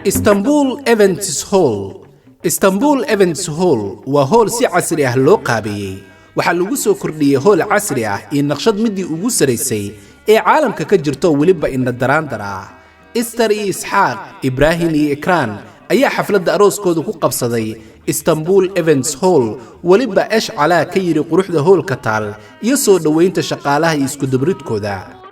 Istanbul Events Hall. Istanbul Events Hall waa hool si casri ah loo qaabeeyey. Waxaa lagu soo kordhiyey hool casri ah iyo naqshad midii ugu saraysay ee caalamka ka jirto, weliba indha daraandar ah. Ister iyo Isxaaq, Ibraahim iyo Ikraan ayaa xafladda arooskooda ku qabsaday Istanbul Events Hall. Weliba esh calaa ka yidhi quruxda hoolka taal iyo soo dhoweynta shaqaalaha iyo iskudabridkooda.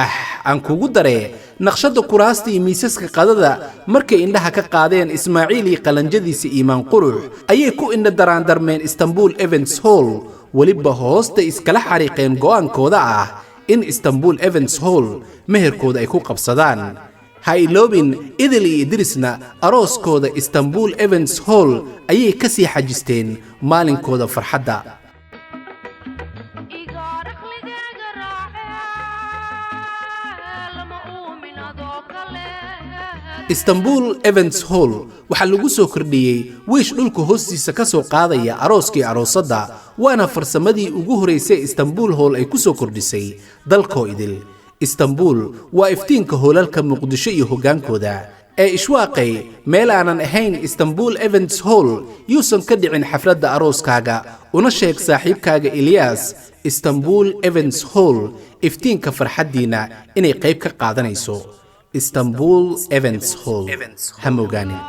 Ah, aan kugu daree, naqshadda kuraasta iyo miisaska qadada markay indhaha ka qaadeen Ismaaciil iyo qalanjadiisa Iimaan Qurux, ayay ku indha daraandarmeen Istanbul Events Hall. Weliba hoosta iskala xariiqeen go'aankooda ah in Istanbul Events Hall meherkooda ay ku qabsadaan. Ha iloobin, Idil iyo Idrisna arooskooda Istanbul Events Hall ayay ka sii xajisteen maalinkooda farxadda. Igaar aqligaaga raace, lama uumin adoo kale. Istanbul Events Hall waxaa lagu soo kordhiyey wiish dhulka hoostiisa ka soo qaadaya arooskii aroosadda, waana farsamadii ugu horeysay Istanbul Hall ay ku soo kordhisay dalkoo idil. Istanbul waa iftiinka hoolalka Muqdisho iyo hoggaankooda. Ee ishwaaqay, meel aanan ahayn Istanbul Events Hall yuusan ka dhicin xafladda arooskaaga. Una sheeg saaxiibkaaga Eliyas Istanbul Events Hall iftiinka farxaddiinna inay qayb ka qaadanayso. Istanbul Events Hall, ha mogaanin.